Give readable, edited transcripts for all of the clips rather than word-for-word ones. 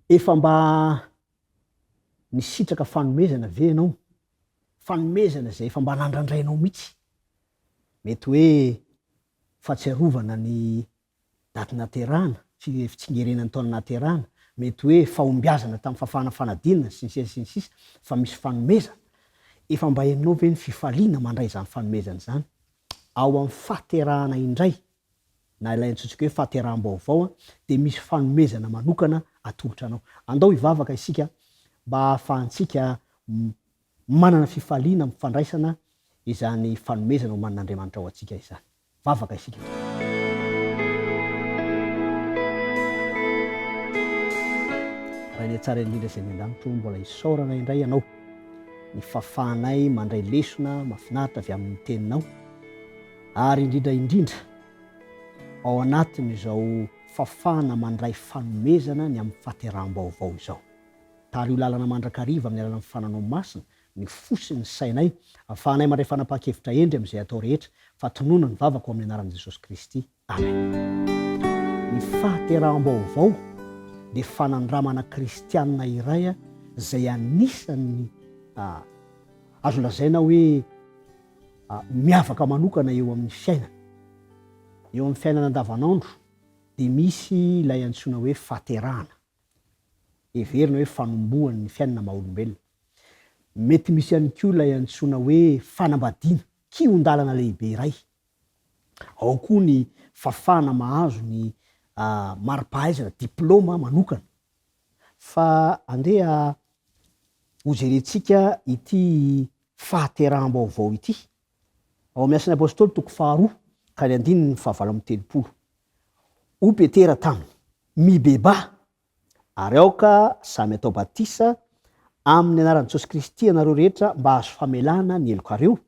Efa mba nisitraka fanomezana ve ianao? Fanomezana izay efa mba nandrandrainao mihitsy. Mety hoe fahatsiarovana ny daty nahaterahana, fitsingerenan'ny taona nahaterahana, mety hoe fahombiazana tamin'ny fahafahana fanadinana, sy ny sisa sy ny sisa, fa misy fanomezana. Efa mba henonao ve ny fifaliana mandray izany fanomezana izany? Ao amin'ny fahaterahana indray, na ilay antsointsika hoe fahateraham-baovao, dia misy fanomezana manokana atolotra anao. Andao hivavaka isika mba hahafahantsika manana fifaliana amin'ny fandraisana izany fanomezana omanin'Andriamanitra ho antsika izany. Vavaka isika. Rainay tsara indrindra izay any an-danitra o, mbola isaorana indray Ianao ny fahafahanay mandray lesona mahafinaritra avy amin'ny Teninao, ary indrindra indrindra ao anatin'izao fahafahana mandray fanomezana ny amin'ny fahateraham-baovao izao. Tariho lalana mandrakariva amin'ny alalan'ny fananao masina ny fo sy ny sainay, ahafahanay mandray fanapahan-kevitra hendry amin'izay atao rehetra, fa tonòna ny vavaka ao amin'ny anaran'i Jesosy Kristy. Amen. Ny fahateraham-baovao dia fanandramana kristianina iray izay anisan'ny azo lazaina hoe miavaka manokana eo amin'ny fiainana. Eo amin'ny fiainana andavanandro dia misy ilay antsoina hoe fahaterahana. Heverina hoe fanombohany ny fiainana maha olombelona. Mety misy ihany koa ilay antsoina hoe fanambadiana, kihon-dalana lehibe iray. Ao koa ny fahafahana mahazo ny mari-pahaizana, diplaoma, manokana. Fa andeha hojerentsika ity fahateraham-baovao ity. Ao amin'ny Asan'ny Apostoly toko faharoa ka ny andininy fahavalo amby 30. Hoy Petera taminy, Mibebaha, ary aoka samy hatao batisa amin'ny anaran'i Jesosy Kristy ianareo rehetra mba hahazo famelana ny helokareo,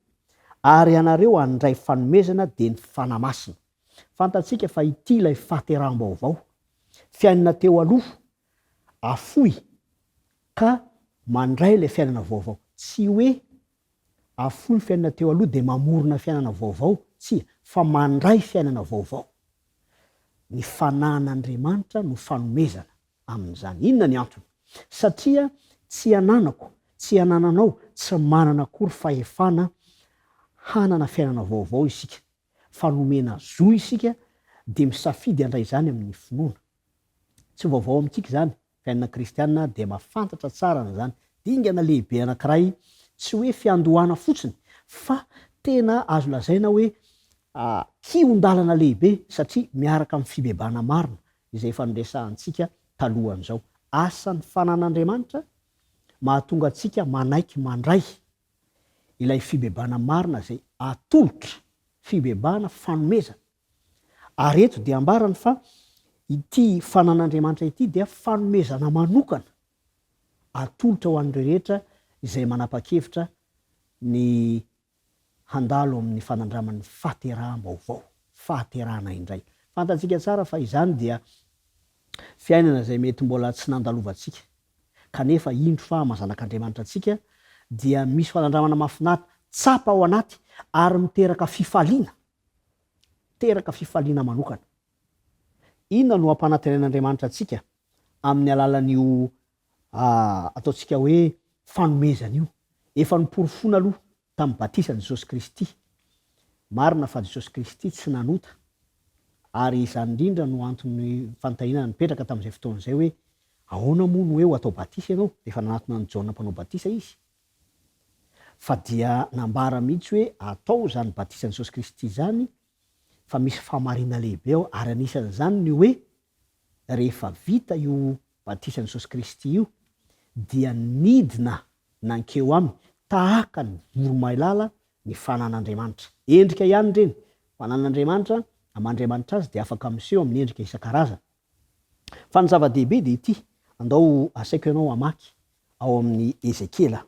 ary ianareo handray fanomezana dia ny Fanahy Masina. Fantatsika fa ity ilay fahateraham-baovao, fiainana teo aloha, afoy ka mandray ilay fiainana vaovao. Tsy hoe Afoy ny fiainana teo aloha dia mamorona fiainana vaovao, tsia, fa mandray fiainana vaovao. Ny fanahin'Andriamanitra no fanomezana amin'izany. Inona ny antony? Satria tsy ananako, tsy anananao, tsy manana akory fahefana hanana fiainana vaovao isika, fa nomena zo isika dia misafidy handray izany amin'ny finoana. Tsy vaovao amintsika izany, Fiainana kristiana dia mahafantatra tsara an'izany. Dingana lehibe anankiray, tsy hoe fiandohana fotsiny, fa tena azo lazaina hoe kihon-dalana lehibe satria miaraka amin'ny fibebahana marina izay efa noresahantsika talohan'izao. Asan'ny fanan'Andriamanitra mahatonga antsika manaiky mandray ilay fibebahana marina izay atolotra, fibebahana fanomezana. Ary eto dia ambarany fa ity fanan'Andriamanitra ity dia fanomezana manokana atolotra ho an'ireo rehetra izay manapa-kevitra ny handalo amin'ny fanandraman'ny fahateraham-baovao, fahaterahana indray. Fantatsika tsara fa izany dia fiainana izay mety mbola tsy nandalovantsika, kanefa indro fa maha zanak'Andriamanitra antsika dia misy fanandramana mahafinaritra tsapa ao anaty ary miteraka fifaliana Teraka fifaliana manokana. Inona no ampanantenain'Andriamanitra antsika amin'ny alalan'io ataontsika hoe fanomezana io? Efa noporofoina aloha tamin'ny batisan'i Jesosy Kristy. Marina fa Jesosy Kristy tsy nanota, ary izany indrindra no anton'ny fanontaniana nipetraka tamin'izay fotoana izay hoe, Ahoana moa no hoe ho atao batisa ianao? Rehefa nanatona an'i Jaona Mpanao Batisa izy. Fa dia nambara mihitsy hoe atao izany batisan'i Jesosy Kristy izany fa misy fahamarina lehibe ao ary anisan'izany ny hoe rehefa vita io batisan'i Jesosy Kristy io dia nidina nankeo aminy tahaka ny voromailala ny fanan'Andriamanitra. Endrika ihany ireny, fanan'Andriamanitra, aman-dRiamanitra azy dia afaka miseho amin'ny endrika isan-karazany. Fa ny zava-dehibe dia ity, andao asaiko ianao hamaky ao amin'ny Ezekiela.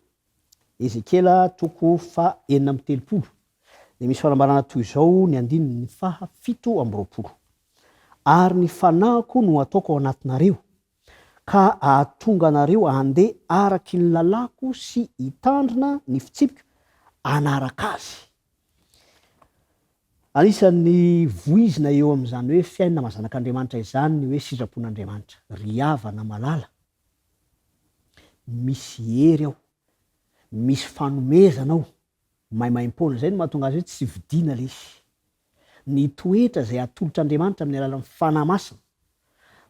Ezekiela toko faha 36, dia misy fanambarana toy izao ny andininy faha 27, Ary ny fanahiko no hataoko ao anatinareo, ka hahatonga anareo handeha araky ny lalàko sy hitandrina ny fitsipiko hanaraka azy. Anisan'ny voizina eo amin'izany hoe fiainana maha zanak'Andriamanitra izany ny hoe sitrapon'Andriamanitra. Ry havana malala. Misy hery ao, misy fanomezana ao, maimaimpoana. Izay no mahatonga azy hoe tsy vidiana ilay izy. Ny toetra izay atolotr'Andriamanitra amin'ny alalan'ny Fanahy Masina,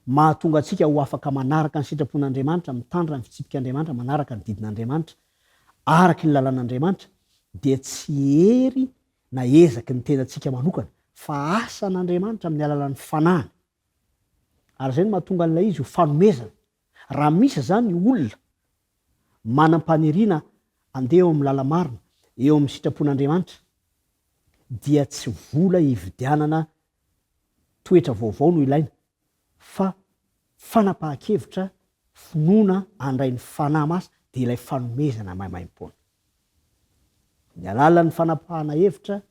mahatonga antsika ho afaka manaraka ny sitrapon'Andriamanitra, mitandrina ny fitsipik'Andriamanitra, manaraka ny didin'Andriamanitra, araka ny lalàn'Andriamanitra, dia tsy hery na ezaky ny tenantsika manokana, fa asan'Andriamanitra amin'ny alalan'ny Fanahiny. Ary izay no mahatonga an'ilay izy ho fanomezana. Raha misy izany olona manam-paniriana handeha eo amin'ny lala-marina, eo amin'ny sitrapon'Andriamanitra, dia tsy vola hividianana toetra vaovao no ilaina, fa fanapahan-kevitra, finoana handray ny Fanahy Masina, dia ilay fanomezana maimaimpoana. Ny alalan'ny fanapahana hevitra,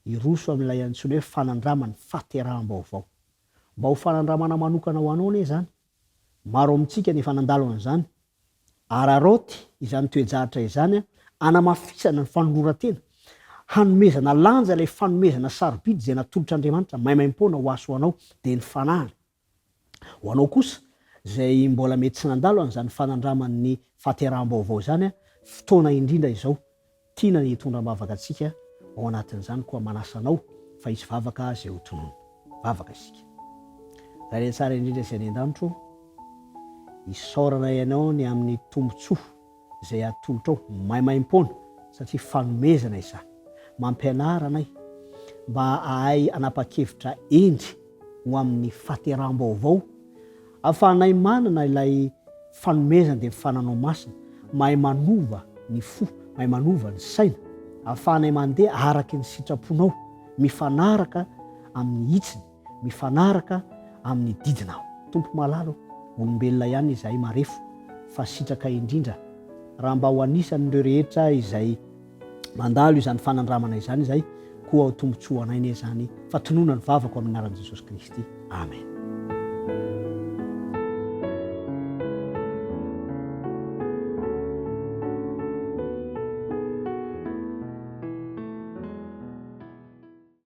hiroso amin'ilay antsoina hoe fanandraman'ny fahateraham-baovao. Mba ho fanandramana manokana ho anao anie izany. Maro amintsika ny efa nandalo an'izany. Araraoty izany toe-javatra izany hanamafisana ny fanoloran-tena, hanomezana lanja ilay fanomezana sarobidy izay natolotr'Andriamanitra maimaimpoana ho ahy sy ho anao, dia ny Fanahiny. Ho anao kosa, izay mbola mety tsy nandalo an'izany fanandraman'ny fahateraham-baovao izany, fotoana indrindra izao tiana ny hitondra am-bavaka antsika ao anatin'izany koa manasa anao fa hisy vavaka izay ho tononina. Vavaka isika. Ray tsara indrindra izay any an-danitra ô, isaoranay Anao ny amin'ny tombontsoa izay atolotrao maimaimpoana satria fanomezana izany. Mampianara anay mba hahay hanapa-kevitra hendry ho amin'ny fahateraham-baovao ahafahanay manana ilay fanomezana dia ny fananao masina, mahay manova ny fo, mahay manova ny saina, ahafahanay mandeha araka ny sitraponao, mifanaraka amin'ny hitsiny, mifanaraka amin'ny didinao. Tompo malala ô, olombelona ihany izahay marefo fa sitraka indrindra raha mba ho anisan'ireo rehetra izay mandalo izany fanandramana izany izahay, koa ho tombontsoa ho anay anie izany fa tonona ny vavako amin'ny anaran'i Jesosy Kristy. Amen.